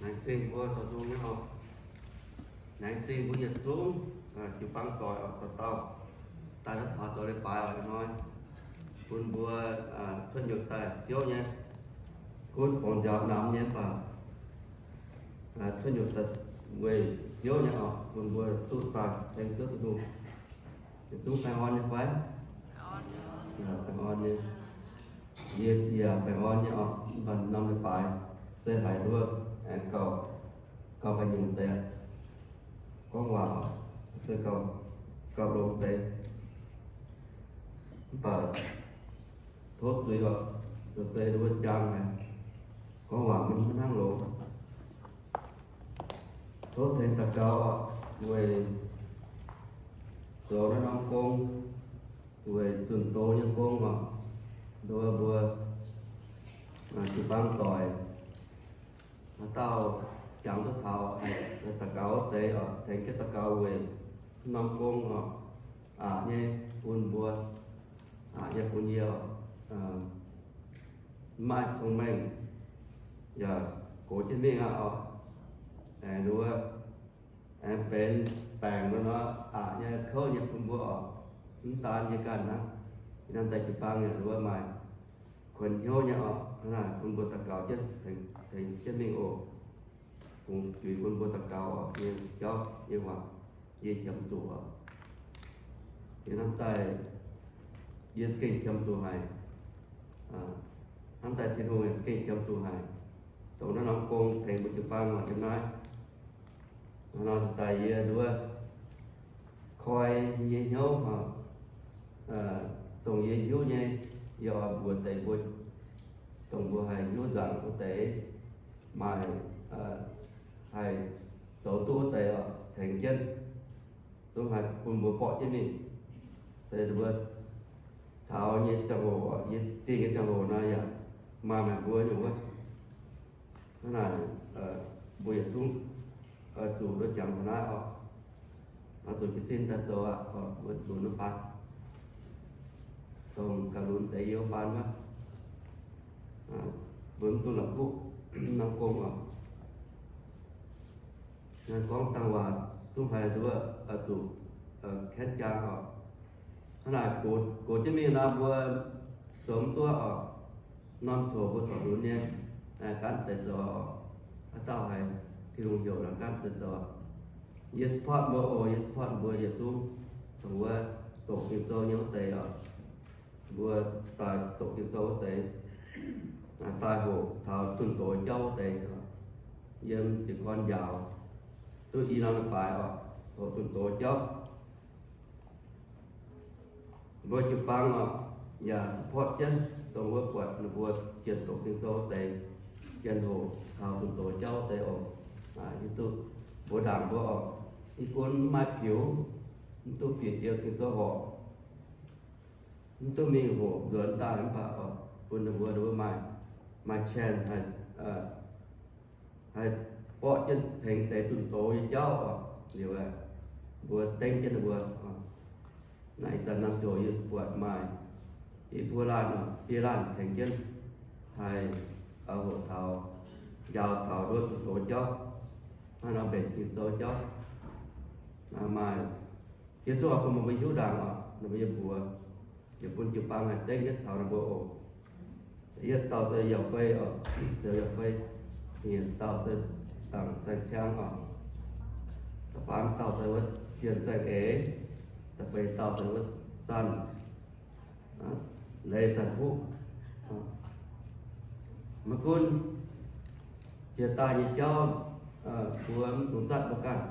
Laengz zingh mbuo zoux nzung nyei oc. Laengz zingh mbuo yietc zungv jiu-baang doic oc, dauh dauh daaih duqv taux zoux leiz-baaix oc. Ih hnoi bun mbuo cuotv nyutc daaih siouv nyei, gunv borngz nziaaux namx nyei mv baac cuotv nyutc daaih weic siouv nyei oc, bun mbuo duqv daaih ceng Ziouv Tin-Hungh. Yietc zungv baengh orn nyei fai? Baengh orn nyei. Yie yaac baengh orn nyei oc. Mv baac norm leiz-baaix se haiz nduov aengx gauh, gauh ga'nyungc deix, gorngv waac oc, se gauh, gauh longx deix. Mv baac tov zuiz oc, se nduov jaang haic, gorngv waac maiv hnangv longx. Tov tengx daux gaux oc, weic zoux naaiv norm gong, weic zunh doz nyei gong oc, nduov mbuo jiu-baang doic haaix dauh jangx duqv taux, daux gaux wuov deix oc, tengx jienv daux gaux weic norm gong oc, aqc nyei bun mbuo, aqc nyei bun yie oc. Maaih cong-mengh yaac gox jienv mingh aqv oc. Aengx nduov, aengx benx baengc nor, aqc nyei kouv nyei bun mbuo oc. Mv daan yie ganh hnangv, yie hnamv daaih jiu-baang yaac nduov maaih kuonx hnyouv nyei oc. Hnangv naaic bun mbuo daux gaux jienv, tengx jienv mingh oc. Fungx juix bun mbuo daux gaux oc, nyei jauv nyei waac yie qiemx zuqc oc. Yie hnamv daaih yie za'gengh qiemx zuqc haic. Hnamv daaih Tin-Hungh yaac za'gengh qiemx zuqc haic. Dongh naaiv norm gong tengx mbuo jiu-baang oc, yiem naaiv nor se daaih yie nduov koi nyei hnyouv oc, dongh yie hiuv nyei, yie oix mbuox deix mbuo, dongh mbuo haih hiuv nzaangc wuov deix, maaih haih zoux duqv wuov deix oc, tengx jienv, zungv haih bun mbuo borqv jienv mingh. Se mbuo taux nyei ziangh hoc, yie dingh nyei ziangh hoc nor yaac maaih meih mbuo nyei wuov. Hnangv naaic, mbuo yietc zungv oix zuqc nduov jangx taux naaiv oc. Oix zuqc jiez sin daaih zoux aqv oc, mbuo lunx wuov baan, dongh ga'lunx deix yie wuov baan wuov, mbuo mv dungx la'kuqv norm gong oc. Gorngv dangh waac zungv haiz nduov oix zuqc kaetv jaa oc. Hnangv naaic gox jienv mingh nor mbuo zoux mv duqv oc. Norm coc mbuo corc lunx nyei, gaanv deix zoux oc. Haaix dauh haiz Tin-Hungh heuc nor gaanv deix zoux. Yie support mbuo oc, yie support mbuo yietc zungv dongh wuov doqc Ging-Sou nyei wuov deix oc. Mbuo daaih doqc Ging-Sou wuov deix, daaih hoqc taux zunh doz jauv wuov deix, yiem jiez gorn njaaux duqv i norm leiz-baaix oc, hoqc zunh doz jauv. Mbuo jiu-baang oc, yaac support jienv dongh wuov buatc ninh mbuo jienh doqc Ging-Sou wuov deix, jienh hoqc taux zunh doz jauv wuov deix oc. Hiuv duqv mbuox ndaangc mbuo oc, mv gunv mv maaih piux, mv duqv bieqc jiex Ging-Sou horqc, mv duqv mingh hoqc nzuonx daaih mv baac oc, bun ninh mbuo, ninh mbuo maaih, maaih chance haih, haih borqv jienv tengx deix zunh doz nyei jauv oc. Liuz mbuo dengv jienv ninh mbuo. Naaiv ih zanc norm ziouc yie buatc maaih i buo laanh, biei laanh tengx jienv haih hoqc taux, njaaux taux nduov zunh doz jauv, hnangv nor mbenc Ging-Sou jauv. Maaih, yie zuqc oix bun meih mbuo hiuv ndaangc oc, ninh mbuo yie mbuox, yie bun jiu-baang haih dengv yietv taux ninh mbuo oc. Yietv dauh se Yauh Fei oc, Zoux Yauh Fei. Hniev dauh se Dangc Saeng Ciang oc. Da'faam dauh se wuov Jienh Saeng Eix. Da'feix dauh se wuov Zanc, Leiz Zanc Kuv. Maiv gunv jiex daaih nyei jauv, mbuo mv dungx zatv mbuo ganh.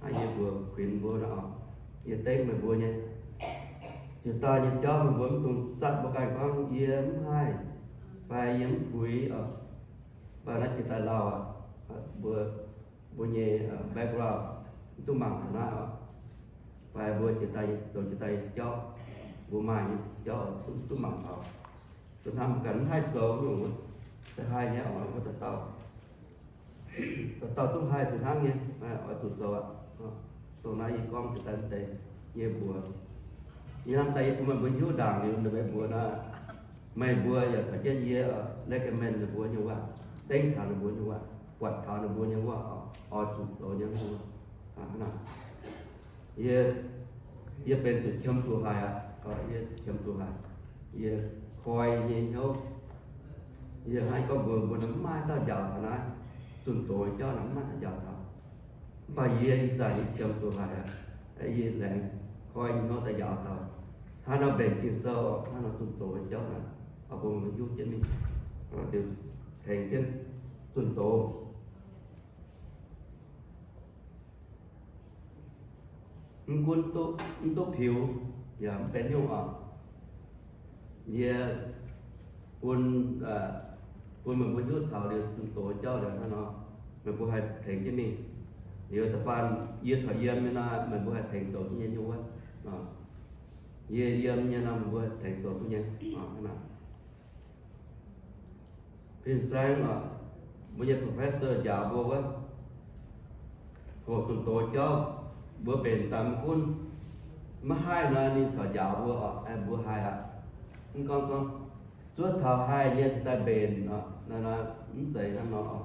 Hnangv yie mbuox kuinx mbuo nor, yie dengv meih mbuo nyei, jiex daaih nyei jauv meih mbuo mv dungx zatv mbuo ganh gorngv yie mv haih, fai yie mv puix oc. Mv baac naaiv jiex daaih lauh aqv. Mbuo, mbuo nyei background mv duqv mangc taux naaiv oc. Fai mbuo jiex daaih, zoux jiex daaih nyei jauv, mbuo maaih nyei jauv mv duqv mangc taux. Zuqc hnamv ganh mv haih zoux nyungc, se haih nyei oc, mbuo dauh dauh, dauh dauh zungv haih zuqc hnangv nyei, oix zuqc zoux aqv. Dongh naaiv yie gorngv jiex daaih deix nyei mbuox. Yie hnamv daaih yie bun meih mbuo hiuv ndaangc liuz meih mbuo nor, Meih mbuo yaac caux jienv yie recommend ninh mbuo nyei waac, dengv taux ninh mbuo nyei waac, buatc taux ninh mbuo nyei waac oix zuqc zoux nyei wuov. Yie, yie benx zuqc qiemx zuqc haic aqv. Yie qiemx zuqc haic. Yie koi nyei hnyouv, yie hnangv gorngv mbuo, mbuo mv maaih dauh njaaux taux naaiv, zunh doz jauv naaic mv maaih dauh njaaux taux. Mv baac yie ih zanc yie qiemx zuqc haic aqv. Yie laengz koi nyei hnyouv daaih njaaux taux hnangv nor mbenc Ging-Sou, hnangv nor zunh doz jauv naaic, mbuo maiv hiuv jienv mingh, tengx jienv zunh doz. Mv gunv duqv, mv duqv piux yaac mv benx nyungc oc. Yie bun, bun meih mbuo hiuv taux liuz zunh doz jauv liuz hnangv nor, meih mbuo haih tengx jienv mingh. Liuz da'faanh yie caux yiem nyei nor, meih mbuo haih tengx zoux duqv nyei nyungc wuov. Yie yiem nyei nor, meih mbuo haih tengx zoux duqv nyei. Fin-saeng oc, mbuo nyei professor njaaux mbuo wuov, hoqc zunh doz jauv, mbuo mbenc daaih mv gunv maiv haih nor, ninh corc njaaux mbuo oc, mbuo haih aqv. Mv gorngv gorngv zuov taux haih nyei cingx daaih mbenc oc, naaiv mv zeiz hnangv nor oc.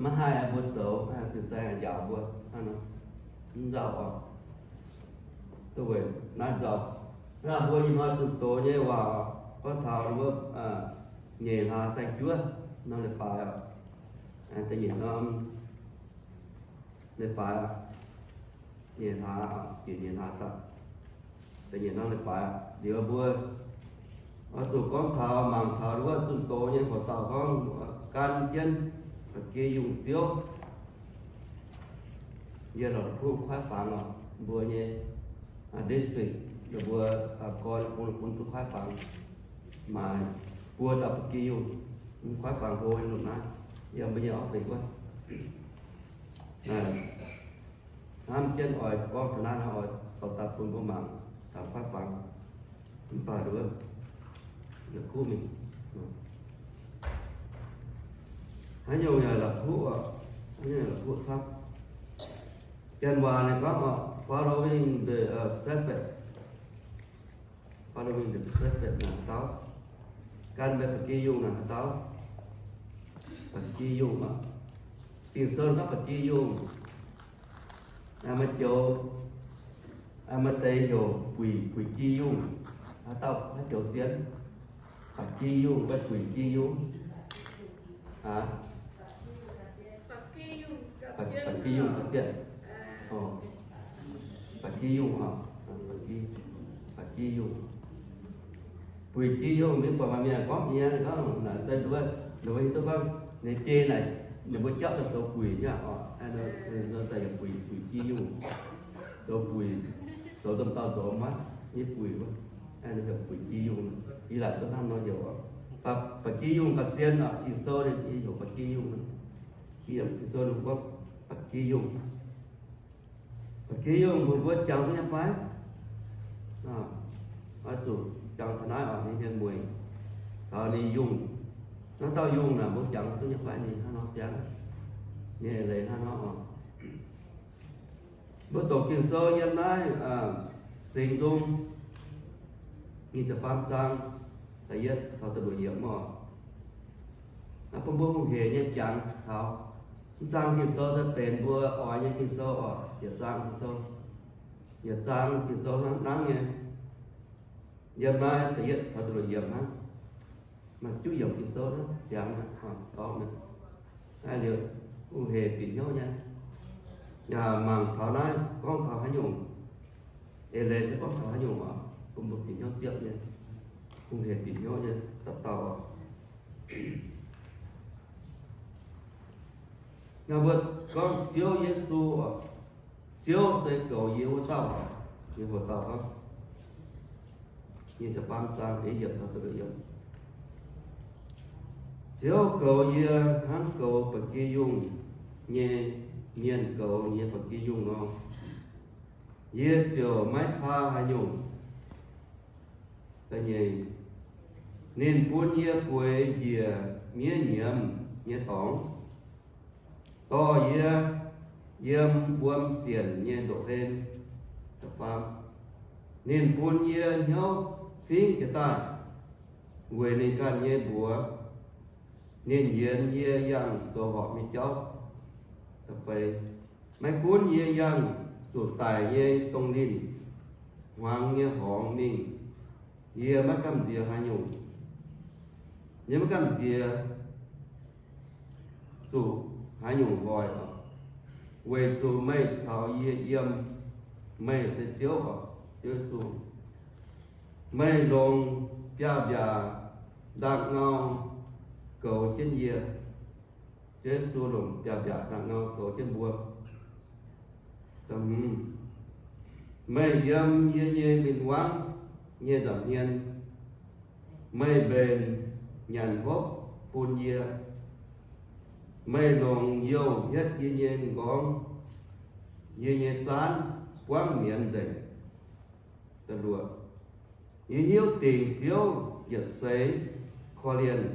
Maiv haih mbuo zoux, fin-saeng njaaux mbuo hnangv nor, mv nzauh oc. Duqv weic naaiv nzauh. Hnangv mbuo ih hnoi zunh doz nyei waac oc, gorngv taux mbuo nyeic hlaax saeng-juov norm leiz-baaix oc. Da'nyeic norm leiz-baaix, nyeic hlaax, jiex nyeic hlaax daaih, da'nyeic norm leiz-baaix liuz mbuo oix zuqc gorngv taux, mangc taux wuov zunh doz nyei hoc dauh gorngv gan jienv ba'gi yungh ziouv. Yie la'kuqv kuaaiv fangx oc, mbuo nyei district, ninh mbuo gorn bun, bun duqv kuaaiv fangx, maaiz buo dauh ba'gi yungh, kuaaiv fangx hlo nyei lungh naaiv, yiem mbuo nyei office wuov. Hnamv jienv oix gorngv taux naaiv nor, oix dorh daaih bun mbuo mangc taux kuaaiv fangx. Mv baac nduov, la'kuqv mingh, haaix nyungc yaac la'kuqv oc, haaix nyungc yaac la'kuqv camv. Janx waac ninh gorngv oc, following the shepherd. Following the shepherd naaic haaix dauh? Gan meih ba'gi yungh naaic haaix dauh? Ba'gi yungh oc. Ging-Sou gorngv ba'gi yungh, maaih joux, maaih deix heuc buic, buic gi yungh. Haaix dauh, haaix joux zien? Ba'gi yungh fai buic gi yungh? Aa, ba'gi yungh gauh zieqv. Ba'gi yungh oc. Ba'gi, ba'gi yungh. Buic gi yungh mv buatc maaih mienh gorngv nyei, gorngv naaic se nduov, ninh mbuo hiuv duqv gorngv ninh biei naaic, ninh mbuo jauv daaih zoux buic nyei oc. Nor se yaac buic, buic gi yungh, zoux buic, zoux domh dauh zoux maiv nyei buic wuov, buic gi yungh. Yie laaic duqv hnangv nor heuc oc. Ba'gi yungh gauh zien oc. Ging-Sou ninh heuc ba'gi yungh, Ging-Sou ninh gorngv ba'gi yungh. Ba'gi yungh mbuo, mbuo jangx duqv nyei fai? Oix zuqc jangx taux naaiv oc, ninh mienh mueic caux ninh yungh. Naaiv dauh yungh naaic mbuo jangx duqv nyei fai? Ninh hnangv nor ziangx, ninh eix leiz hnangv nor oc. Mbuo doqc Ging-Sou yiem naaiv Singx Nzung nyic ziepc faam zaang da'yietv taux da'luoqc yiemc oc. Naaiv bun mbuo hungh heic nyei jangx taux. Mv zaang Ging-Sou se benx mbuo oix nyei Ging-Sou oc. Yietc zaang Ging-Sou, yietc zaang Ging-Sou hnangv nangv nyei. Yiem naaiv da'yietv taux da'luoqc yiemc hnangv. Maaih juqv yiemc Ging-Sou naaiv ziangx gorngv naaiv. Naaiv liuz hungh heic bieqc hnyouv nyei. Yaac mangc taux naaiv gorngv taux haaix nyungc, eix leiz se gorngv taux haaix nyungc oc, bun mbuo bieqc hnyouv siepv nyei. Hungh heic bieqc hnyouv nyei dapv dauh oc. Naaiv mbuo gorngv Ziouv Yesu oc. Ziouv se goux yie wuov dauh oc. Nyei hoc dauh gorngv, nyic ziepc faam zaang eix yiemc taux da'luoqc yiemc. Ziouv goux yie hnangv goux ba'gi yungh nyei mienh goux ninh nyei ba'gi yungh nor, yie ziouc maiv caa haaix nyungc. Da'nyeic, ninh bun yie bueix njiec miev nyiemz nyei dorngx, dorh yie yiem wuom sienc nyei ndoqv hlen. Ninh bun yie hnyouv zingv jiez daaih, weic ninh ganh nyei mbuox, ninh yienz yie yangh zoux horpc nyei jauv. Da'feix, maiv gunv yie yangh zuqc daic nyei dongh linh, hmuangx nyei horngz mingh, yie maiv gamh nziex haaix nyungc. Yie maiv gamh nziex zuqc haaix nyungc nqoi oc, weic zuqc meih caux yie yiem. Meih se Ziouv oc, Ziouv Yesu. Meih longc biaav-mbiaac ndaangh ngau goux jienv yie. Ziouv Yesu longc biaav-mbiaac ndaangh ngau goux jienv mbuo. Meih yiem yie nyei win-wangv nyei nza'hmien. Meih mbenc nyanc hopv bun yie. Meih longc youh hietv yie nyei m'nqorngv, yie nyei zaanv buangv mienz nzengc. Yie hiuv dingc Ziouv yietc seix korv-lienh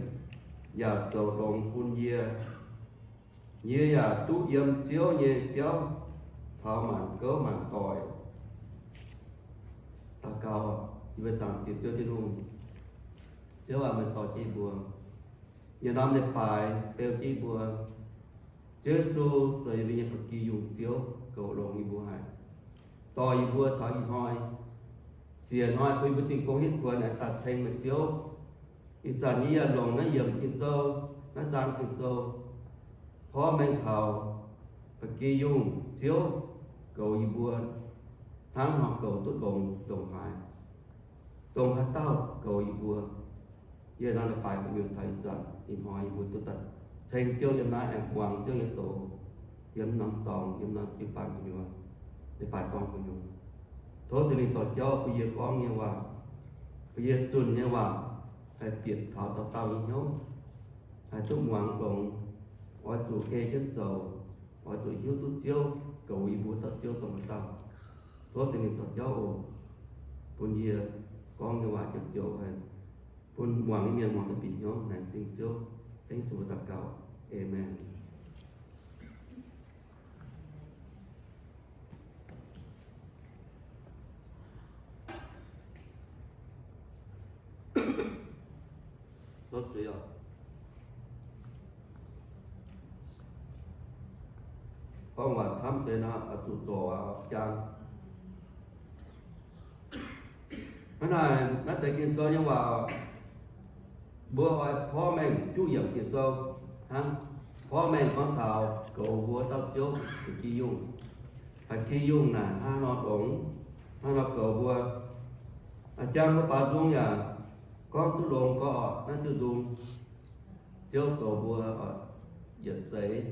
yaac zoux longx bun yie. Yie yaac duqv yiem Ziouv nyei biauv taux maanc gouv maanc doic. Daux gaux, yie mbuo zaangc Diex Ziouv Tin-Hungh. Ziouv aac, meih dorh jienv yie mbuo, yietc norm leiz-baaix beu jienv yie mbuo. Ziouv Yesu zoux yie mbuo nyei ba'gi yungh Ziouv, goux longx yie mbuo haic, dorh yie mbuo taux ih hnoi, siec hnoi bun yie mbuo dingh gong hitv kuonx aengx daaih ceng meih Ziouv. Ih zanc yie yaac longc naaiv yiemc Ging-Sou, naaiv zaang Ging-Sou, porv mengh taux ba'gi yungh Ziouv goux yie mbuo, hnangv nor goux duqv longx ndongc haaix, dongh haaix dauh goux yie mbuo. Yie nor leiz-baaix gu'nyuoz taux ih zanc ih hnoi yie mbuo duqv daaih ceng Ziouv yiem naaiv, aengx muangx Ziouv nyei doz yiem norm dorngx, yiem norm jiu-baang gu'nyuoz, leiz-baaix dorngx gu'nyuoz. Tov Singx Lingh dorh jauv bun yie gorngv nyei waac, bun yie zunh nyei waac haih bieqc taux dauh dauh nyei hnyouv, haih duqv muangx longx, oix zuqc ei jienv zoux, oix zuqc hiuv duqv Ziouv goux yie mbuo dauh Ziouv dongh haaix dauh. Tov Singx Lingh dorh jauv oc, bun yie gorngv nyei waac joux joux haih bun muangx nyei mienh muangx duqv bieqc hnyouv. Laengz zingh Ziouv, dengv zuqc mbuo daux gaux. Aamen. Lotv zuiz oc. Gorngv waac camv deix nor, oix zuqc zorc jang. Hnangv naaic, naaiv deix Ging-Sou nyei waac, mbuo oix porv mengh juqv yiemc Ging-Sou hnangv. Porv mengh gorngv taux goux mbuo dauh Ziouv ba'gi yungh. Ba'gi yungh naaic hnangv nor longx, hnangv nor goux mbuo. A'jang mbuo baaux nzung yaac gorngv duqv longx gorqv naaiv diuh nzung. Ziouv goux mbuo yietc seix,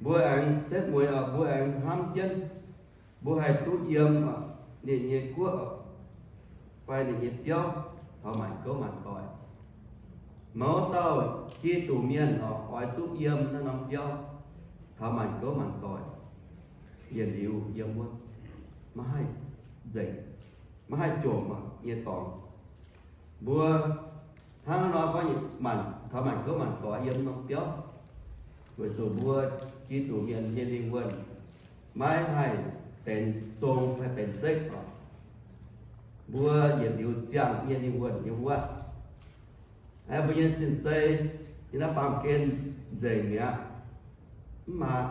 mbuo aengx setv mueiz oc, mbuo aengx hnamv jienv mbuo haih duqv yiem ninh nyei guoqv fai ninh nyei biauv taux maanc gouv maanc doic. Mouz dauh Giduc mienh oix duqv yiem naaiv norm biauv taux maanc gouv maanc doic, yietc liuz yiem wuov, maiv haih nzengc, maiv haih jomc nyei dorngx. Mbuo hnangv nor gorngv maanc taux maanc gouv maanc doic yiem norm biauv, weic zuqc mbuo Giduc mienh nyei lingh wuonh maiv haih benx zong, maiv haih benx zekv oc. Mbuo yietc liuz ziangh nyei lingh wuonh nyei wuov, mbuo nyei sin-sei yiem naaiv baamh gen nzengc mi'aqv. Mv baac,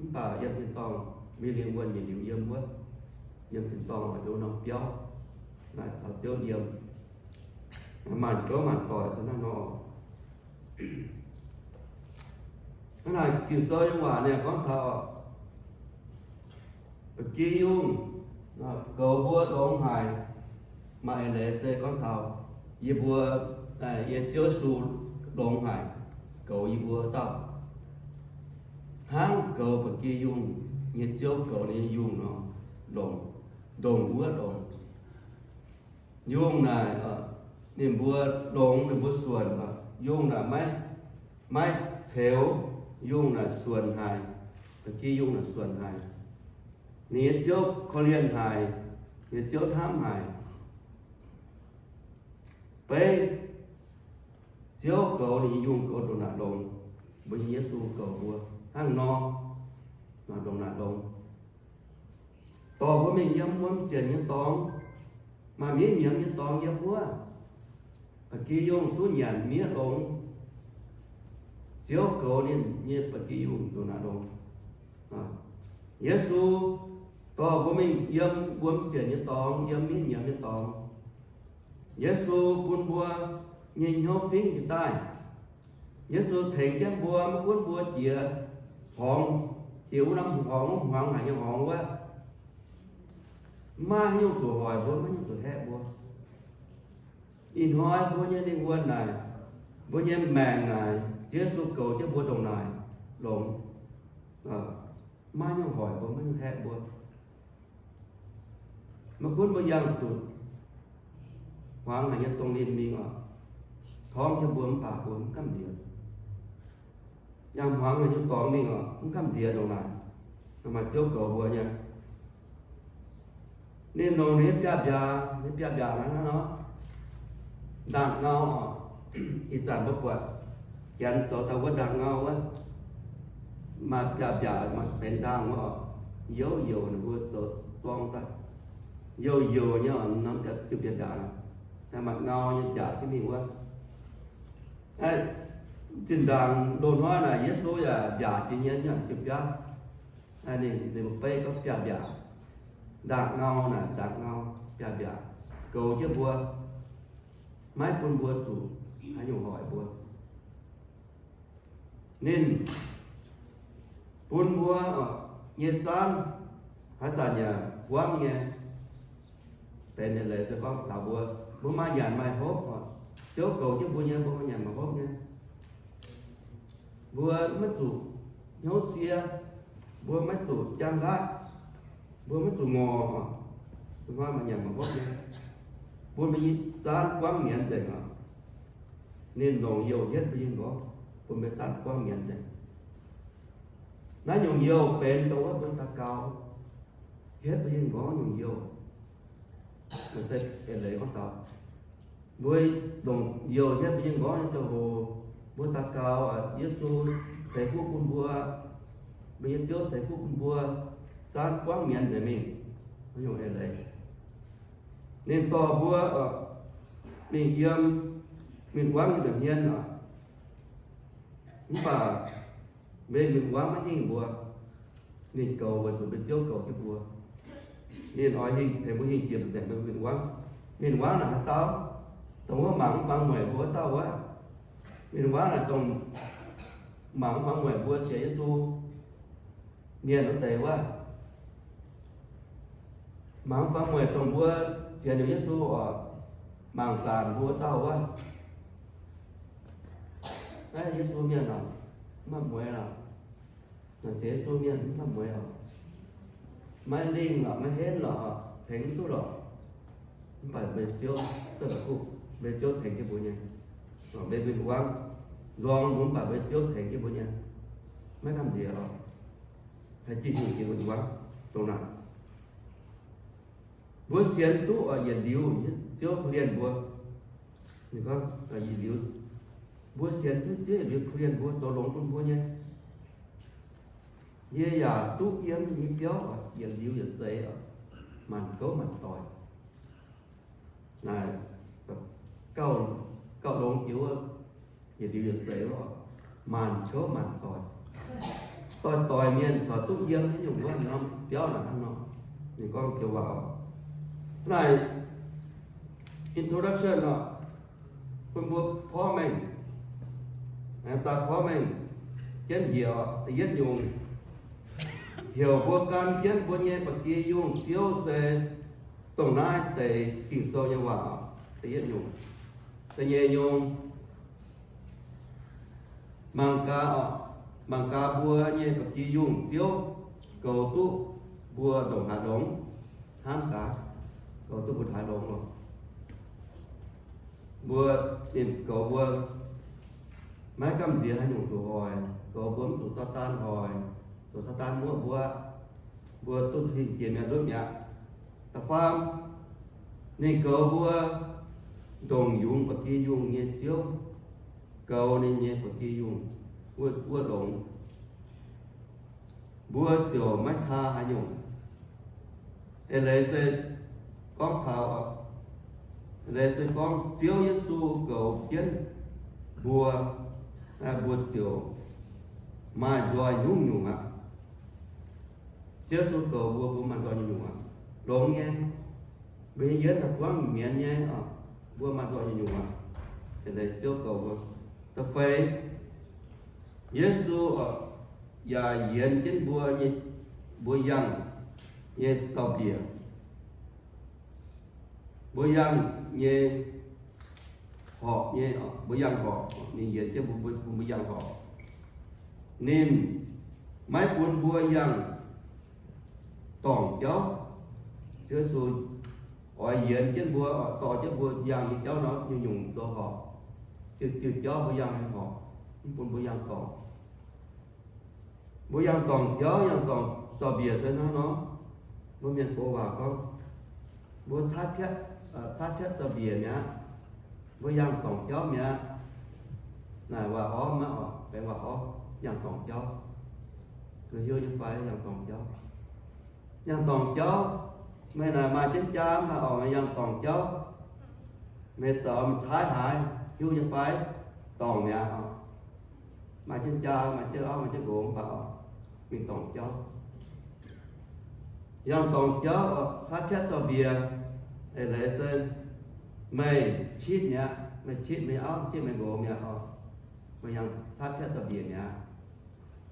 mv baac yiem tin-dorngh mbuo lingh wuonh yietc liuz yiem wuov, yiem tin-dorngh oix yiem norm biauv naaic caux Ziouv yiem, maanc gouv maanc doic se hnangv nor. Hnangv naaic Ging-Sou nyei waac ninh gorngv taux ba'gi yungh goux mbuo longx haic. Maaih eix leiz se gorngv taux yie mbuo, yie Ziouv Yesu longx haic, goux yie mbuo dauh. Hnangv goux ba'gi yungh nyei Ziouv goux ninh nyei yungh nor, longx, ndongc wuov longx. Yungh naaic, ninh mbuo longx ninh mbuo suonc, yungh naaic maiv, maiv ceux, yungh naaic suonc haic, ba'gi yungh naaic suonc haic. Ninh nyei ziouv korv-lienh haic, ninh nyei ziouv hnamv haic. Beiv Ziouv goux ninh nyei yungh goux ndongc naaic longx, mbuo nyei Yesu goux mbuo hnangv nor, ndongc naaic longx. Dorh mbuo mingh yiem wuom sienc nyei dorngx, maaih miev nyiemz nyei dorngx yiem wuov. ba'gi yungh duqv nyanc miev longx. Ziouv goux ninh nyei ba'gi yungh ndongc naaiv longx. Yesu dorh mbuo mingh yiem wuom sienc nyei dorngx, yiem miev nyiemz nyei dorngx. Yesu bun mbuo nyei hnyouv fingv jiex daaih. Yesu tengx jienv mbuo, maiv gunv mbuo jiex horngz, jiex wuov norm horngz, hmuangx haic nyei horngz wuov, maiv nyungc zuqc hoic mbuo, maiv nyungc zuqc haeqv mbuo. Ih hnoi mbuo nyei lingh wuonh naaic, mbuo nyei maengc naaic, Yesu goux jienv mbuo ndongc naaic longx. Maiv nyungc hoic mbuo, maiv nyungc haeqv mbuo. Maiv gunv mbuo yangh zuqc hmuangx haic nyei dongh ninh mingh oc, torngv jienv mbuo mv baac mbuo mv gamh nziex. Yangh hmuangx haic nyei dorngx mingh oc, mv gamh nziex ndongc naaic. Maaih Ziouv goux mbuo nyei. Ninh longc ninh nyei biaav-mbiaac, ninh biaav-mbiaac naaiv nor, ndaangh ngau oc. Ih zanc mbuo buatc janx zoux daaih wuov ndaangh ngau wuov, maaih biaav-mbiaac, maaih benx ndaangh wuov oc, youv youc ninh mbuo zoux zorng daaih, youh youc nyei oc, norm biaav-mbiaac, maaih ngau nyei mbiaac jienv mingh wuov. Zinh ndaangc loz-hnoi naaic Yesu yaac mbiaac jiex nyei, mv baac jiu-biaav, ninh, ninh mbuo beiv gorngv biaav-mbiaac, ndaangh ngau naaic, ndaangh ngau, biaav-mbiaac, goux jienv mbuo, maiv bun mbuo zuqc haaix nyungc hoic mbuo. Ninh bun mbuo nyei zaanv haaix zanc yaac buangv nyei. Benx eix leiz se gorngv taux mbuo, mbuo maaih nyanc maaih hopv oc. Ziouv goux jienv mbuo nyei, mbuo maaih nyanc maaih hopv nyei. Mbuo maiv zuqc hnyouv sie, mbuo maiv zuqc jaang nqaatv, mbuo maiv zuqc ngorc oc. Mbuo maaih nyanc maaih hopv nyei. Bun mbuo nyei zaanv buangv mienz nzengc oc. Ninh longc youh hietv mbuo nyei nqorngv, bun mbuo zaanv buangv mienz nzengc. Naaiv nyungc youh benx dongh wuov mbuo daux gaux hietv mbuo nyei nqorngv nyungc youh. Mbuo se eix leiz gorngv taux mbuo longc youh hietv mbuo nyei nqorngv nyei ziangh hoc, mbuo daux gaux, Yesu ceix fuqv bun mbuo, mbuo nyei Ziouv ceix fuqv bun mbuo, zaanv buangv mienz nzengc mingh. Naaiv nyungc eix leiz ninh dorh mbuo mingh yiem win-wangv nyei nza'hmien oc. Mv baac mbuo nyei win-wangv maiv hingh mbuo. Ninh goux weic zuqc mbuo Ziouv goux jienv mbuo. Ninh oix hingh, tengx mbuo hingh jiex mbuo nzengc mbuo win-wangv. Win-wangv naaic haaix dauh? Dongh wuov mangc mv fangx mueic mbuo wuov dauh wuov. Win-wangv naaic dongh mangc mv fangx mueic mbuo sienx Yesu mienh wuov deix wuov. Mangc mv fangx mueic dongh mbuo sienx liuz Yesu oc, mangc zaanc mbuo wuov dauh wuov. Naaiv Yesu mienh oc, mv maaih mueiz oc. Naaic sienx Yesu mienh mv maaih mueiz oc. Maiv lingh lorqc, maiv henv lorqc, tengx mv duqv lorqc. Mv baac mbuo Ziouv duqv la'kuqv, mbuo Ziouv tengx jienv mbuo nyei. Mbuo win-wangv nzorng mbuo mv baac mbuo Ziouv tengx jienv mbuo nyei. Maiv gamh nziex lorqc. Haih jiex nyungc jiex win-wangv dongh naaic. Mbuo sienx duqv oc, yietc liuz Ziouv korv-lienh mbuo. Ninh gorngv, yietc liuz mbuo sienx duqv Ziouv yietc liuz korv-lienh mbuo, zoux longx bun mbuo nyei. Yie yaac duqv yiem nyei biauv oc, yietc liuz yietc seix oc, maanc gouv maanc doic. Naaic gauh, gauh longx jiex wuov, yietc liuz yietc seix wuov, maanc gouv maanc doic. Doix-doix mienh corc duqv yiem nyei nyungc wuov norm biauv naaic hnangv nor. Ninh gorngv joux waac oc. Naaic introduction oc, bun mbuo porv mengh, daaih porv mengh jienv njiec oc. Da'yietv nyungc, heuc mbuo gan jienv mbuo nyei ba'gi yungh Ziouv se dongh naaiv deix Ging-Sou nyei waac oc. Da'yietv nyungc. Da'nyeic nyungc, mangc gaax oc, mangc gaax mbuo nyei ba'gi yungh Ziouv goux duqv mbuo ndongc haaix longx. Hnamv gaax, goux duqv mbuo haaix longx oc. Mbuo, ninh goux mbuo maiv gamh nziex haaix nyungc zuqc hoic, goux mbuo mv zuqc Saadaan hoic, zuqc Saadaan muoqv mbuo, mbuo duqv hingh jiex mi'aqv, ndutv mi'aqv. Da'faam, ninh goux mbuo ndongc yungz ba'gi yungh nyei Ziouv, goux ninh nyei ba'gi yungh wuov, wuov longx. Mbuo ziouc maiv caa haaix nyungc. Eix leiz se gorngv taux, eix leiz se gorngv Ziouv Yesu goux jienv mbuo, mbuo ziouc maaih nzoih nyungc-nyungc aqv. Ziouv Yesu goux mbuo, mbuo maaih nzoih nyungc-nyungc aqv. Longx nyei, mbuo nyei yienv daaih buangv mienz nyei, mbuo maaih nzoih nyungc-nyungc aqv. Ziouv goux mbuo. Da'feix, Yesu yaac yienx jienv mbuo nyei, mbuo yangh nyei zaux-mbiec, mbuo yangh nyei horpc nyei, mbuo yangh horpc, ninh yienx jienv mbuo, mbuo, mbuo yangh horpc. Ninh maiv bun mbuo yangh dorngc jauv. Ziouv Yesu oix yienx jienv mbuo, dorh jienv mbuo yangh nyei jauv nor, nyungc-nyungc zoux horpc. Diuh, diuh jauv mbuo yangh nyei horpc, mv bun mbuo yangh dorngc. Mbuo yangh dorngc jauv, yangh dorngc zaux-mbiec se hnangv nor, mbuo mienh gox waac gorngv, mbuo caaiv piatv, caaiv piatv zaux-mbiec mi'aqv. Mbuo yangh dorngc jauv mi'aqv. Naaic waac orv maiv oc, benx waac orv, yangh dorngc jauv. Meih hiuv nyei fai yangh dorngc jauv? Yangh dorngc jauv, meih naaic maaih jienv jaa mv baac oc, meih yangh dorngc jauv. Meih zoux meih caaiv haaix, hiuv nyei fai? Dorngc mi'aqv oc. Maaih jienv jaa, maaih jienv auv, maaih jienv nqox mv baac oc, mingh dorngc jauv. Yangh dorngc jauv oc, caaiv piatv zaux-mbiec, eix leiz se meih citv mi'aqv. Meih citv meih auv, citv meih nqox mi'aqv oc. Meih yangh caaiv piatv zaux-mbiec mi'aqv.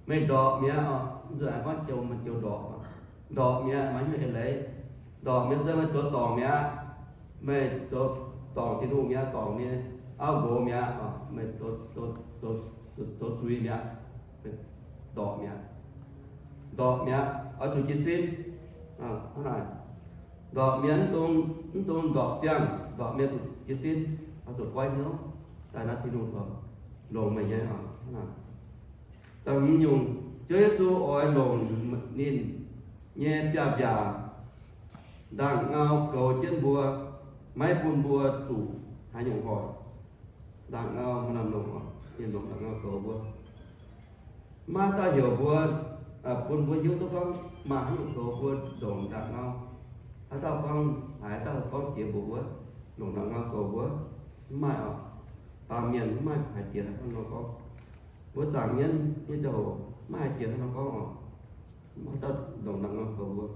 Meih ndorpc mi'aqv oc. Mv zuqc aengx gorngv joux, meih joux ndorpc. Ndorpc mi'aqv maaih hnyouv eix leiz. Ndorpc mi'aqv se meih zoux dorngc mi'aqv. Meih zoux dorngc Tin-Hungh mi'aqv, dorngc nyei auv nqox mi'aqv oc. Meih zoux, zoux, zoux, zoux zuiz mi'aqv. Ndorpc mi'aqv. Ndorpc mi'aqv, oix zuqc jiez sin. Hnangv naaic, ndorpc mienh mv dungx, mv dungx ndorpc ziangh. Ndorpc mienh zuqc jiez sin, oix zuqc goiv hnyouv daaih nor Tin-Hungh corc longc meih nyei oc. Hnangv naaic. Da'hmz nyungc, Ziouv Yesu oix longc ninh nyei biaav-mbiaac ndaangc ngau goux jienv mbuo, maiv bun mbuo zuqc haaix nyungc hoic. Ndaangc ngau maaih lamh longc oc, ninh longc ndaangc ngau goux mbuo. Maiv daaih heuc mbuo, bun mbuo hiuv duqv gorngv maaih haaix nyungc goux mbuo ndongc ndaangc ngau. Haaix dauh gorngv, haaix dauh gorngv jiex mbuox mbuo, longc ndaangc ngau goux mbuo? Mv maaih oc. Baamh mienh mv maaih haaix jiex hnangv nor gorngv. Mbuo zaangc mienv nyei ziangh hoc maiv haiz jiex hnangv nor gorngv oc. Maiv dauh ndongc ndaangc ngau goux mbuo.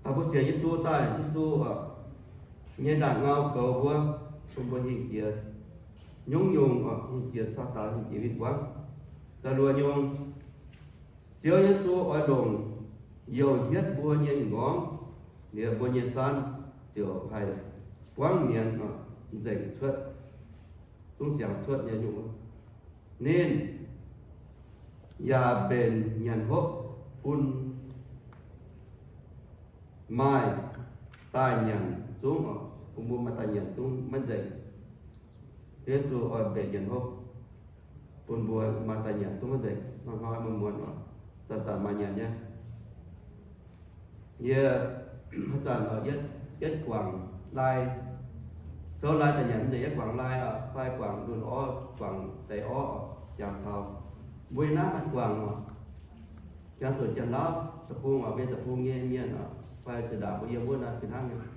Daaih mbuo sienx Yesu daaih, Yesu nyei ndaangc ngau goux mbuo, bun mbuo hingh jiex nyungc-nyungc oc, hingh jiex Saadaan, hingh jiex win-wangv. Da'luoqc nyungc, Ziouv Yesu oix longc youh hietv mbuo nyei m'nqorngv, liuz mbuo nyei zaanv ziouc haih buangv mienz oc, nzengc cuotv, zungv siangx cuotv nyei nyungc. Ninh yaac mbenc nyanc hopv bun maaih daaih nyanc zungv oc, bun mbuo maaih daaih nyanc zungv maiv nzengc. Yesu oix mbenc nyanc hopv bun mbuo maaih daaih nyanc zungv maiv nzengc. Hnoi-hnoi muonz-muonz oc, zanc-zanc maaih nyanc nyei. Yie haaix zanc oc, yietv, yietv guangc lai, souv lai daaih nyanc mv nzengc, yietv guangc lai oc, fai guangc ndunh orv, guangc deix orv oc, jangx taux mbuo yiem naaiv maaih guangc oc. Jangx zuqc Janx-Lauv deic-bung oc, mbuo deic-bung nyei mienh oc, fai zinh ndaangc mbuo yiem wuov naaiv fih hnangv nyei,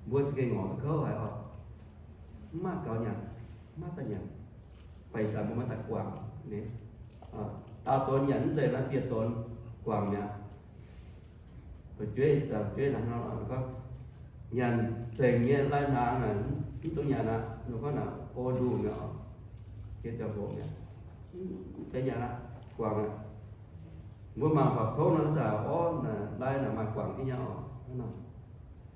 mbuo za'gengh ngorc duqv kouv haic oc. Mv maaih gaux nyanc, mv maaih daaih nyanc. Fai ih zanc mbuo maaih daaih guangc ni. Daauh donx nyanc mv nzengc nor, dieh donx guangc mi'aqv. Fu'jueiv, fu'jueiv naaic nor gorngv, nyanc zengc nyei lai-hnaangx naaic mv duqv nyanc aqv. Nor gorngv naaic o nduh mi'aqv oc. Jiex ziangh hoc mi'aqv, mv deix nyanc aqv, guangc aqv. Mbuo mangc faaux kouv nor, zanc orv naaic, lai naaic maaih guangc jienv nyei oc.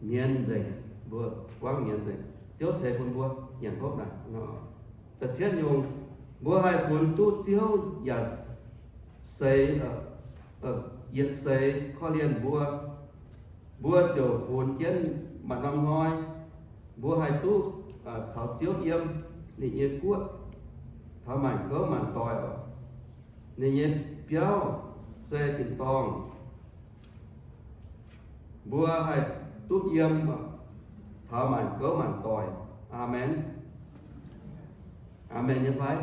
Mienz nzengc, mbuo buangv mienz nzengc. Ziouv ceix bun mbuo nyanc hopv naaic. Da'cietv nyungc, mbuo haih funx duqv Ziouv yaac seix, yietc seix korv-lienh mbuo, mbuo ziouc funx jienv maaih norm hnoi mbuo haih duqv caux Ziouv yiem ninh nyei guoqv taux maanc gouv maanc doic oc. Ninh nyei biauv se tin-dorngh. Mbuo haih duqv yiem taux maanc gouv maanc doic. Aamen. Aamen nyei fai?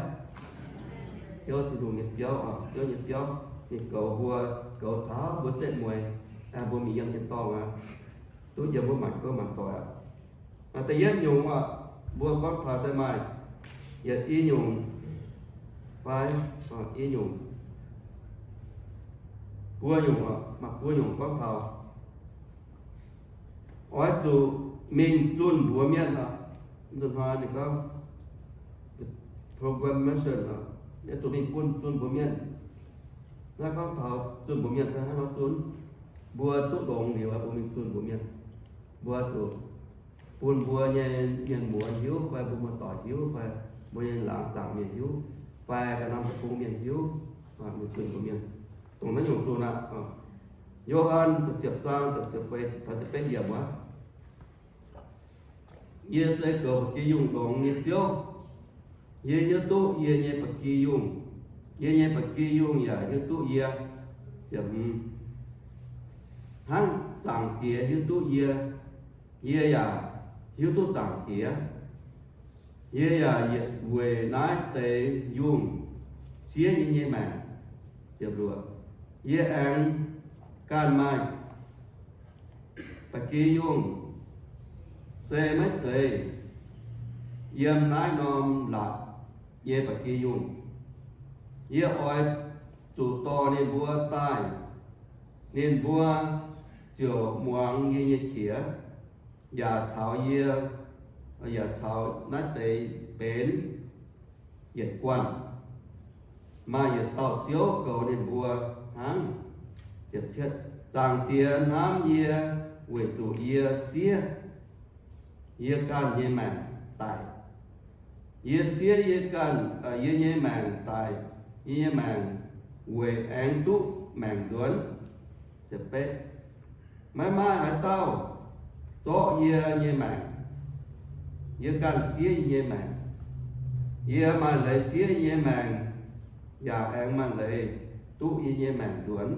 Ziouv Tin-Hungh nyei biauv oc, Ziouv nyei biauv, ninh goux mbuo, goux taux mbuo setv mueiz, mbuo mingh yiem tin-dorngh aqv, duqv yiem wuov maanc gouv maanc doic aqv. Da'yietv nyungc oc, mbuo gorngv taux se maaih yietc i nyungc fai i nyungc, buo nyungc, maaih buo nyungc gorngv taux oix zuqc mingh zunh mbuox mienh oc. Zunh hnoi ninh gorngv proclamation oc, oix zuqc mingh bun zunh mbuox mienh. Naaiv gorngv taux zunh mbuox mienh se hnangv nor zunh, mbuo duqv longx liuz mbuo mingh zunh mbuox mienh, mbuo zuqc bun mbuo nyei mienh muoz hiuv fai mbuo muoz-doic hiuv fai mbuo nyei laangz zaangc mienh hiuv fai ga'naaiv deic-bung mienh hiuv, mingh zunh mbuox mienh. Dongh naaiv nyungc zunh aqv. Yo^han da'ziepc zaang da'ziepc feix taux da'betv yiemc wuov, Yie se goux ba'gi yungh longx nyei Ziouv. Yie hiuv duqv yie nyei ba'gi yungh. Yie nyei ba'gi yungh yaac hiuv duqv yie. Hnangv Zaangc Diex hiuv duqv yie, yie yaac hiuv duqv Zaangc Diex. Yie yaac yietc weic naaiv deix yungh siev yie nyei maengc. Yie aengx ganh maaih ba'gi yungh, se maiv zeiz yiem naaiv norm laatc nyei ba'gi yungh. Yie oix zuqc dorh ninh mbuo daaih, ninh mbuo ziouc muangx yie nyei qiex, yaac caux yie, yaac caux naaiv deix benx yietc guanh. Maaih yietc dauh Ziouv goux ninh mbuo hnangv. Zaangc Diex hnamv yie weic zuqc yie siev yie ganh nyei maengc daic. Yie siev yie ganh, yie nyei maengc daic, yie nyei maengc weic aengx duqv maengc nzuonx. Maiv maaih haaix dauh zorqv yie nyei maengc. Yie ganh siev yie nyei maengc. Yie maaih leiz siev yie nyei maengc, yaac aengx maaih leiz duqv yie nyei maengc nzuonx.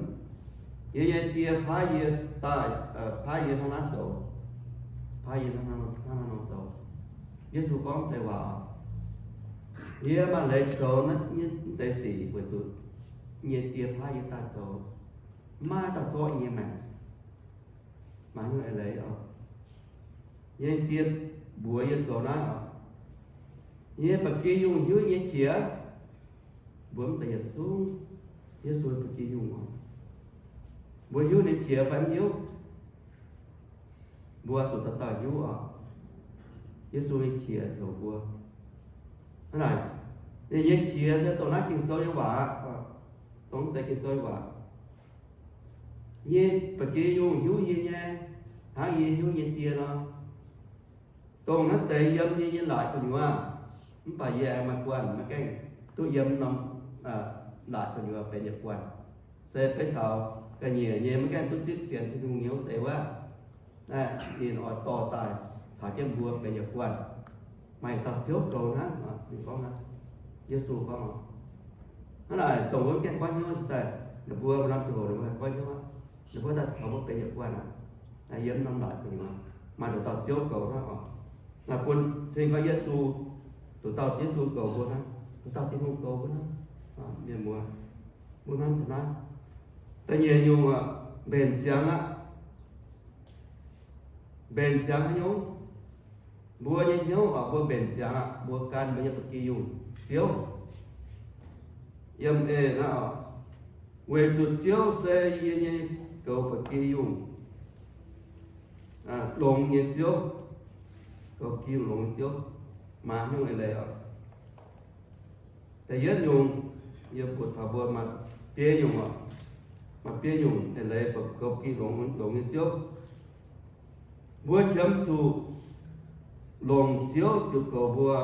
Yie nyei Die paaiv yie daaih, paaiv yie hnangv naaiv zoux, paaiv yie hnangv naaiv nor zoux. Yesu gorngv deix waac, yie maaih leiz zoux naaiv nyei deix sic weic zuqc yie nyei Die paaiv yie daaih zoux. Maiv maaih dauh zorqv yie nyei maengc. Maaih hnyouv eix leiz oc. Yie nyei Die mbuox yie zoux naaiv oc. Yie nyei ba'gi yungh hiuv yie nyei qiex. Mbuo mv deix yietc zungv Yesu ba'gi yungh oc. Mbuo hiuv ninh qiex fai mv hiuv? Mbuo zuqc dauh dauh hiuv oc. Yesu nyei qiex zoux mbuo. Hnangv naaic, ninh nyei qiex se dongh naaiv Ging-Sou nyei waac, dongh deix Ging-Sou nyei waac. Yie ba'gi yungh hiuv yie nyei, hnangv yie hiuv yie nyei Die nor. Dongh naaiv deix yiem yie nyei laaic gu'nyuoz, mv baac yie aengx maaih guanh maiv gaengh duqv yiem norm laaic gu'nyuoz benx yietc guanh. Se beiv taux ga'nyiec nyei maiv gaengh duqv zipv sienx Tin-Hungh nyei wuov deix wuov, naaiv ninh oix dorh daaih caux jienv mbuo benx yietc guanh. Maaih dauh Ziouv goux hnangv, ninh gorngv hnangv. Yesu gorngv, hnangv naaic dongh wuov gaengh goiv hnyouv daaih, ninh mbuo norm ziangh hoc ninh mbuo haih goiv hnyouv aqv. Ninh mbuo daaih caux mbuo benx yietc guanh aqv. Yiem norm laaic gu'nyuoz maaih nduqc dauh Ziouv goux hnangv oc. Naaiv bun cing gorngv Yesu, nduqc dauh Yesu goux mbuo hnangv, nduqc dauh Tin-Hungh goux mbuo hnangv. Mienh muoz, mbuo hnamv taux naaiv. Da'nyeic nyungc, mbenc ziangx aqv. Mbenc ziangx haaix nyungc? Mbuo nyei hnyouv oc, mbuo mbenc ziangx aqv, mbuo gan mbuo nyei ba'gi yungh Ziouv. Yiem eix naaiv oc, weic zuqc Ziouv se yie nyei goux ba'gi yungh, longx nyei Ziouv. Goux ba'gi yungh longx nyei Ziouv. Maaih haaix nyungc eix leiz oc? Da'yietv nyungc, yie mbuox taux mbuo maaih biei nyungc oc. Maaih biei nyungc eix leiz goux ba'gi longx, longx nyei Ziouv. Mbuo qiemx zuqc longc Ziouv ziouc goux mbuo.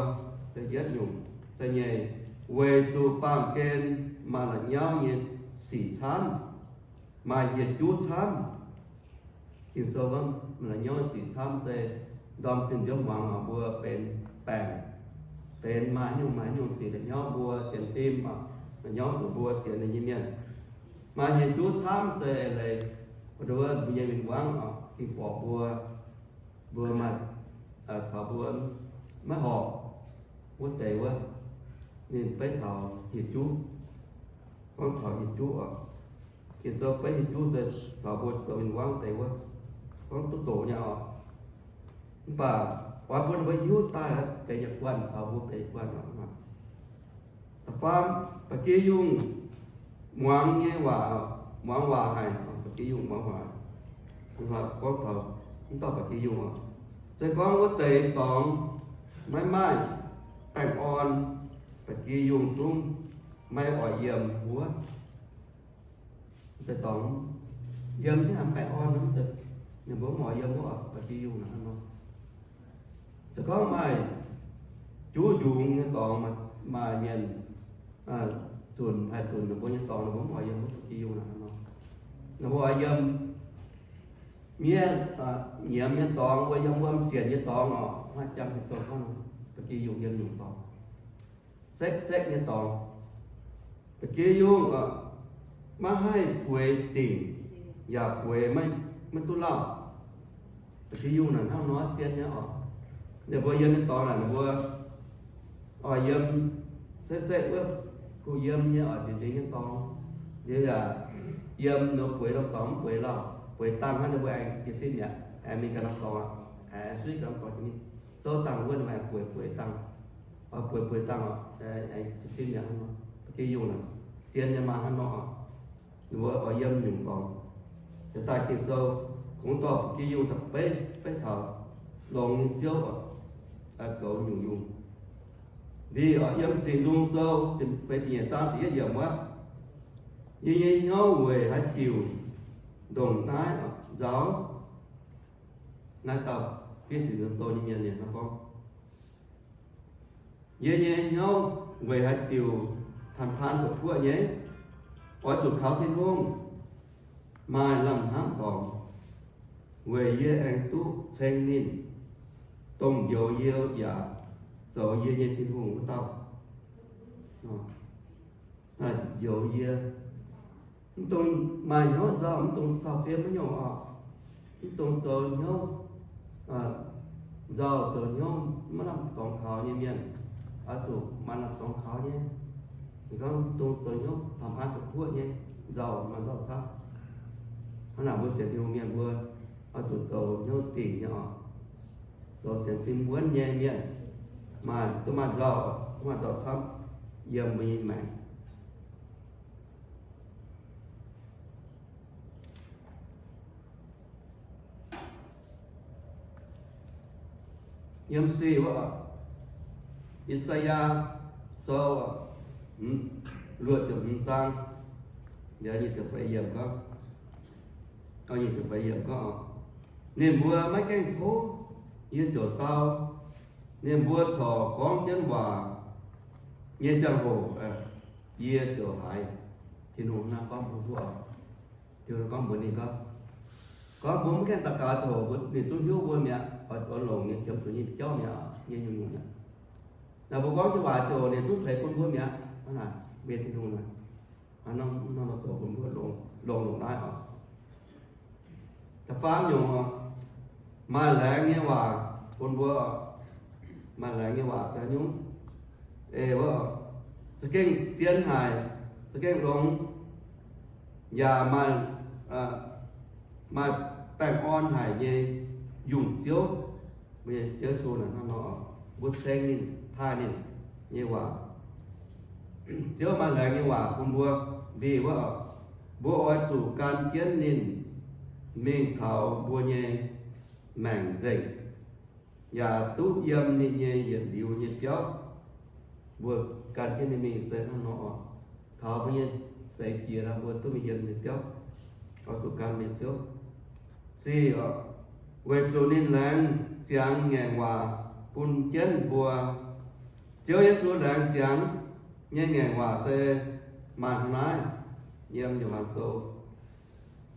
Da'yietv nyungc. Da'nyeic, weic zuqc baamh gen maaih la'nyauv nyei sic camv, maaih hieh juv camv. Ging-Sou gorngv maaih la'nyauv nyei sic camv se ndorm zinh nziouv muangx oc, mbuo benx baengc, benx maaih nyungc maaih nyungc sic la'nyauv mbuo sienx fim oc, la'nyauv zuqc mbuo sienx ninh nyei mienh. Maaih hieh juv camv se eix leiz, mbuo nyei win-wangv oc, ging-borqc mbuo, mbuo maaih caux mbuo maiv horpc wuov deix wuov, ninh beiv taux hieh juv. Gorngv taux hieh juv oc, Ging-Sou beiv hieh juv se caux mbuo zoux win-wangv deix wuov, gorngv duqv doqc nyei oc. Mv baac oix bun ninh mbuo hiuv daaih benx yietc guanh caux mbuo benx yietc guanh oc. Da'faam, ba'gi yungh muangx nyei waac, muangx waac haic, ba'gi yungh muangx waac. Gorngv taux mv dauh ba'gi yungh oc, se gorngv wuov deix dorngx maiv maaih baengh orn, ba'gi yungh zungv maiv oix yiem wuov deix dorngx. Yiem hnangv maiv baengh orn, ninh mbuo mv oix yiem wuov ba'gi yungh naaic hnangv nor. Se gorngv maaih juv njungx nyei dorngx, maaih mienh zunc haih zunc ninh mbuo nyei dorngx, ninh mbuo mv oix yiem wuov ba'gi yungh naaic hnangv nor. Ninh mbuo oix yiem miev, nyiemz nyei dorngx, wuov yiem wuom sienc nyei dorngx oc. Maaih jangx Ging-Sou gorngv ba'gi yungh yiem nyungc dorngx, sekv-sekv nyei dorngx. Ba'gi yungh maiv haih bueix dingc, yaac bueix maiv duqv lauh. Ba'gi yungh naaic hnangv nor zien nyei oc. Ninh mbuo yiem nyei dorngx naaic, ninh mbuo oix yiem sekv-sekv wuov, kuh yiem nyei oc, nziex nziex nyei dorngx. Yie yaac yiem nor bueix norm dorngx mv bueix lauh, bueix dangh hnangv, ninh mbuo aengx jiez sin mi'aqv, aengx mingh ganh norm dorngx aqv, aengx suiv ganh norm dorngx jiez mingh. Souv dangh wuov ninh aengx bueix bueix dangh, oix bueix bueix dangh oc, aengx jiez sin mi'aqv hnangv nor. Ba'gi yungh naaic zien nyei maaih hnangv nor oc. Ninh mbuo oix yiem nyungc dorngx. Jiex daaih Ging-Sou kungx dorh ba'gi yungh daaih beiv beiv taux longx nyei Ziouv oc, goux nyungc yungh. Liuz oc, yiem Singx Nzung Sou ziepc feix ziepc nyeic zaang ziepc yietv yiemc wuov, yie nyei hnyouv weic haaix diuc ndongc naaiv nzauh? Naaiv dauh fiev Singx Nzung Sou nyei mienh ninh hnangv gorngv, yie nyei hnyouv weic haaix diuc paan-paan doqc puoqv nyei? Oix zuqc kaux Tin-Hungh maaih lamh hnamv dorngx, weic yie aengx duqv ceng ninh, dongh njoux yie yaac zoux yie nyei Tin-Hungh wuov dauh. Njoux yie, mv dungx maaih hnyouv nzauh, mv dungx cau fiem maiv nyungc oc. Mv dungx zoux hnyouv nzauh, zoux hnyouv maiv lamh dorngx kaux nyei mienh. Oix zuqc maaih lamh dorngx kaux nyei. Ninh gorngv mv dungx zoux hnyouv paan-paan doqc puoqv nyei, nzauh maaih nzauh camv. Hnangv naaic mbuo sienx Tin-Hungh mienh mbuo oix zuqc zoux hnyouv dingc nyei oc. Zoux sienx fim wuonv nyei mienh, maaih duqv maaih nzauh, duqv maaih nzauh camv yiem mbuo nyei maengc. Yiem sic wuov, I^saa^yaa Sou luoqc ziepc hmz zaang, nyic ziepc feix yiemc gorngv, nyic ziepc feix yiemc gorngv, ninh mbuo maiv gaengh tov yie ziouc dau, ninh mbuo corc gorngv jienv waac nyei ziangh hoc yie ziouc haiz. Tin-Hungh naaiv gorngv mbuox mbuo, Tin-Hungh gorngv mbuox ninh gorngv, gorngv mbuo mv gaengh daux gaux ziouc ninh zungv hiuv mbuo mi'aqv, oix longc nyei qiemx zuqc nyei jauv mi'aqv, nyei nyungc-nyungc mi'aqv. Naaic mbuo gorngv jienv waac ziouc ninh zungv ceix bun mbuo mi'aqv. Hnangv naaic mbuo nyei Tin-Hungh naaic, hnangv nor zoux bun mbuo longx, longx longc naaiv oc. Da'faam nyungc oc, maaih laengz nyei waac bun mbuo. Maaih laengz nyei waac se nyungc, ei wuov, za'gengh zien haic, za'gengh longx, yaac maaih, maaih baengh orn haic nyei yungh Ziouv. Mbuo nyei Ziouv Yesu naaic hnangv nor, mbuo ceng ninh, taaih ninh nyei waac. Ziouv maaih laengz nyei waac bun mbuo. Mv baac wuov, mbuo oix zuqc gan jienv ninh mingh taux mbuo nyei maengc nzengc, yaac duqv yiem ninh nyei yietc liuz nyei biauv. Mbuo gan jienv ninh mingh se hnangv nor oc. Taux mbuo nyei seix jiex nor, mbuo duqv mingh yiem ninh biauv, oix zuqc gan mingh Ziouv. Sic oc, weic zuqc ninh laengz ziangx ngaengc waac bun jienv mbuo. Ziouv Yesu laengz ziangx nyei ngaengc waac se maaih hnangv naaiv, yiem Yo^han Sou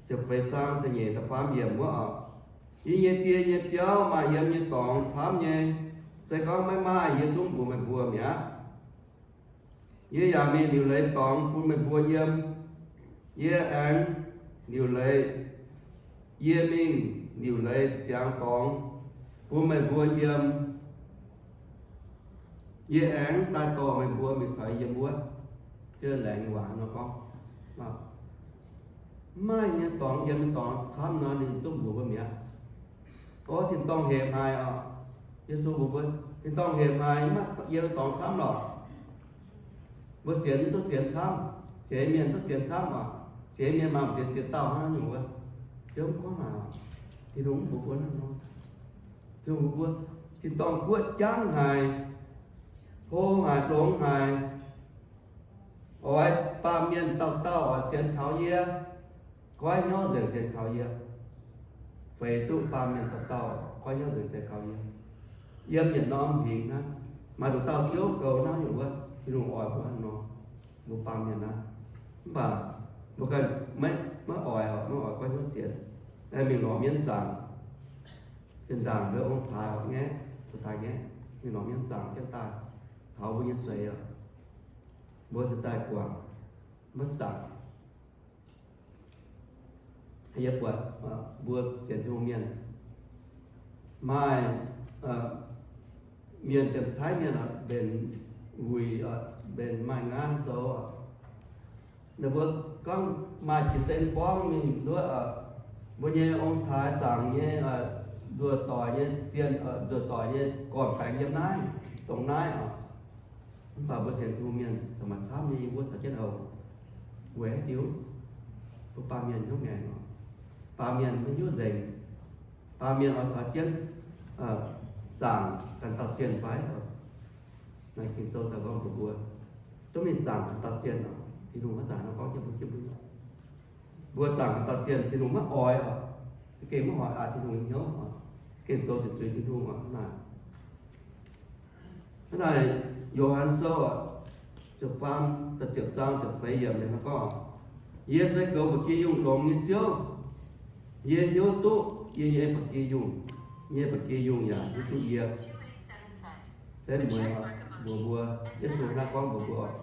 ziepc feix zaang da'nyeic da'faam yiemc wuov oc. Yie nyei Die nyei biauv maaih yiem nyei dorngx camv nyei. Se gorngv maiv maaih, yie zungv mbuox meih mbuo mi'aqv. Yie yaac mingh liuc leiz dorngx bun meih mbuo yiem. Yie aengx liuc leiz, yie mingh liuc leiz ziangx dorngx bun meih mbuo yiem. Yie aengx daaih dorh meih mbuo mingh caux yie yiem wuov. Ziouv laengz nyei waac nor gorngv, mv maaih nyei dorngx, yiem nyei dorngx camv nor, ninh zungv mbuox mbuo mi'aqv. O, tin-dorngh hepc haic oc. Yesu mbuox mbuo, tin-dorngh hepc haic, maiv maaih yiem dorngx camv lorqc. Mbuo sienx duqv sienx camv, sienx mienh duqv sienx camv oc. Sienx mienh maaih sienx ziex dauh hnangv nyungc wuov. Ziouv mv gorngv naaic, Tin-Hungh mv mbuox mbuo hnangv nor. Tin-Hungh mbuox mbuo, tin-dorngh guoqv jangv haic, hlo haic, longx haic, oix baamh mienh dauh dauh oix sienx kaux yie, goiv hnyouv nzengc sienx kaux yie. Feix duqv baamh mienh dauh dauh goiv hnyouv nzengc sienx kaux yie. Yiem yietc norm hmingx naaiv, maaih nduqc dauh Ziouv goux hnangv nyungc wuov, Tin-Hungh oix mbuo hnangv nor, mbuo baamh mienh naaiv. Mv baac mbuo ganh maiv, maiv oix, maiv oix goiv hnyouv sienx. Mingh lorz mienv zaangc, zinh ndaangc mbuo ong-taaix ngaeqv, zuqc taaix ngaeqv, mingh lorz mienv zaangc jienv daaih taux mbuo nyei seix oc. Mbuo se daaih guangc, maiv zaangc. Yie buatc mbuo sienx Tin-Hungh mienh, maaih mienh Janx-Taiv mienh mbenc wuic, mbenc maaih ngaanv zoux. Ninh mbuo gorngv maaih jiez sin borngv mingh nduov, mbuo nyei ong-taaix zaangc nyei nduoh doic nyei zienh, nduoh doic nyei gorn-baengx yiem naaiv, dongh naaiv oc. Mv baac mbuo sienx Tin-Hungh mienh za'gengh maaih camv nyei yiem wuov caux jienv oc. Weic haaix diuc? Mbuo baamh mienh hnyouv ngaengc oc. Baamh mienh maiv hiuv nzengc. Baamh mienh oix caux jienv zaangc ganh dauh zienh fai? Naaiv Ging-Sou caux gorngv mbuox mbuo, duqv mingh zaangc ganh dauh zienh oc. Tin-Hungh maiv zaangc nor gorngv jienv mbuo, jienv mbuo. Mbuo zaangc ganh dauh zienh, Tin-Hungh maiv oix oc. Za'gengh maiv oix aax Tin-Hungh hnyouv oc. Za'gengh zoux ziepc zuiz Tin-Hungh oc. Hnangv naaic, hnangv naaic Yo^han Sou oc, ziepc faam, da'ziepc zaang ziepc feix yiemc ninh gorngv, Yie se goux ba'gi yungh longx nyei Ziouv. Yie hiuv duqv yie nyei ba'gi yungh, yie nyei ba'gi yungh yaac hiuv duqv yie. Se mueiz oc, mbuox mbuo, Yesu naaiv gorngv mbuox mbuo oc.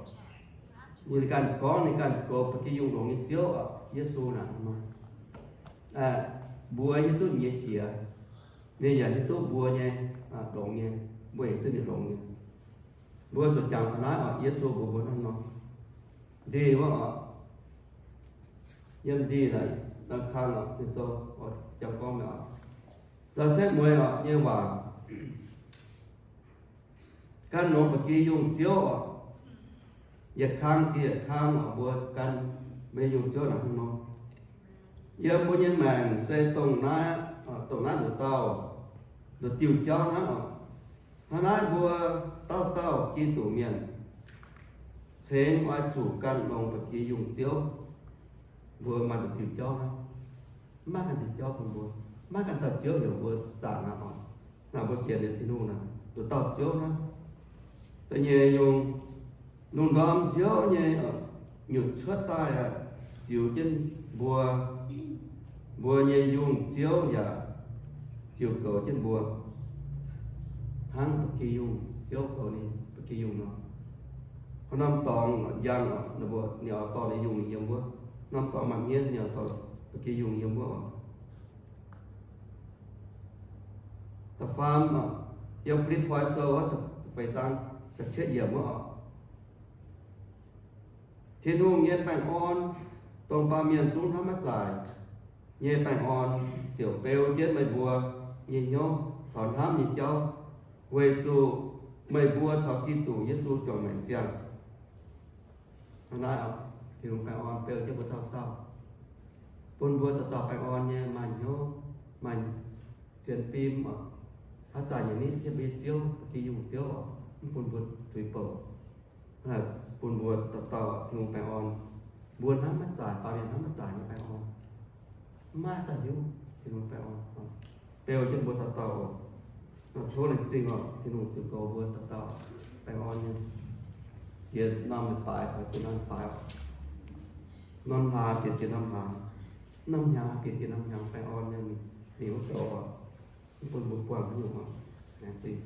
Ninh ganh gorngv ninh ganh goux ba'gi yungh longx nyei Ziouv oc, Yesu naaic nor. Mbuo hiuv duqv ninh nyei qiex, ninh yaac hiuv duqv mbuo nyei longx nyei, mbuo yaac duqv ninh longx nyei. Mbuo zuqc jangx taux naaiv oc, Yesu mbuox mbuo hnangv nor. Ndih wuov oc, yiem ndih naaic, naaiv kang oc, Ging-Sou oc, jangx gorngv mi'aqv oc. Da'setv mueiz oc nyei waac, gan longx ba'gi yungh Ziouv oc. Yietc kang jiex yietc kang oc, mbuo gan meih nyei yungh Ziouv naaic hnangv nor. Yiem mbuo nyei maengc se dongh naaiv, dongh naaiv nduqc dauh, nduqc diuh jauv hnangv oc. Hnangv naaiv mbuo dauh dauh Giduc mienh cingx oix zuqc gan longx ba'gi yungh Ziouv. Mbuo maaih nduqc diuh jauv hnangv. Maiv maaih ganh diuh jauv bun mbuo. Maiv maaih ganh dauh Ziouv heuc mbuo zaangc aqv oc. Naaic mbuo sienx nyei Tin-Hungh naaic, nduqc dauh Ziouv hnangv. Da'nyeic nyungc, lungh ndorm nziouv nyei nyutc cuotv daaih ziux jienv mbuo, mbuo nyei yungh Ziouv yaac ziux goux jienv mbuo, hnangv ba'gi yungh Ziouv goux ninh ba'gi yungh nor. Haaix norm dorngx njang, ninh mbuo, ninh oix dorh ninh yungh yiem wuov. Norm dorngx maaih hmien, ninh oix dorh ba'gi yungh yiem wuov oc. Da'faam, yiem Fi^lipv^poi Sou wuov, da'feix zaang, da'cietv yiemc wuov oc. Tin-Hungh nyei baengh orn, dongh baamh mienh zungv hnamv maiv zaaic nyei baengh orn, ziouc beu jienv meih mbuo nyei hnyouv caux hnamv nyei jauv, weic zuqc meih mbuo caux Giduc Yesu juangc maengc ziangh. Hnangv naaiv oc, Tin-Hungh baengh orn beu jienv mbuo dauh dauh, bun mbuo dauh dauh baengh orn nyei maaih hnyouv, maaih sienx fim oc, haaix zanc nyei nitv jienv mbuo nyei Ziouv, ba'gi yungh Ziouv oc, mv bun mbuo tuix bouc. Bun mbuo dauh dauh Tin-Hungh baengh orn. Mbuo hnamv maiv zaaic, baamh mienh hnamv maiv zaaic nyei baengh orn, mv maaih dauh hiuv Tin-Hungh baengh orn. Beu jienv mbuo dauh dauh oc. Tov laengz zingh oc, Tin-Hungh ziouc goux mbuo dauh dauh baengh orn nyei. Jiex norm leiz-baaix taux jiex norm leiz-baaix oc, norm hlaax bieqc jiex norm hlaax, norm hnyangx bieqc jiex norm hnyangx, baengh orn nyei mingh wuov joux oc. Mv bun mbuo buangh haaix nyungc oc. Laengz zingh.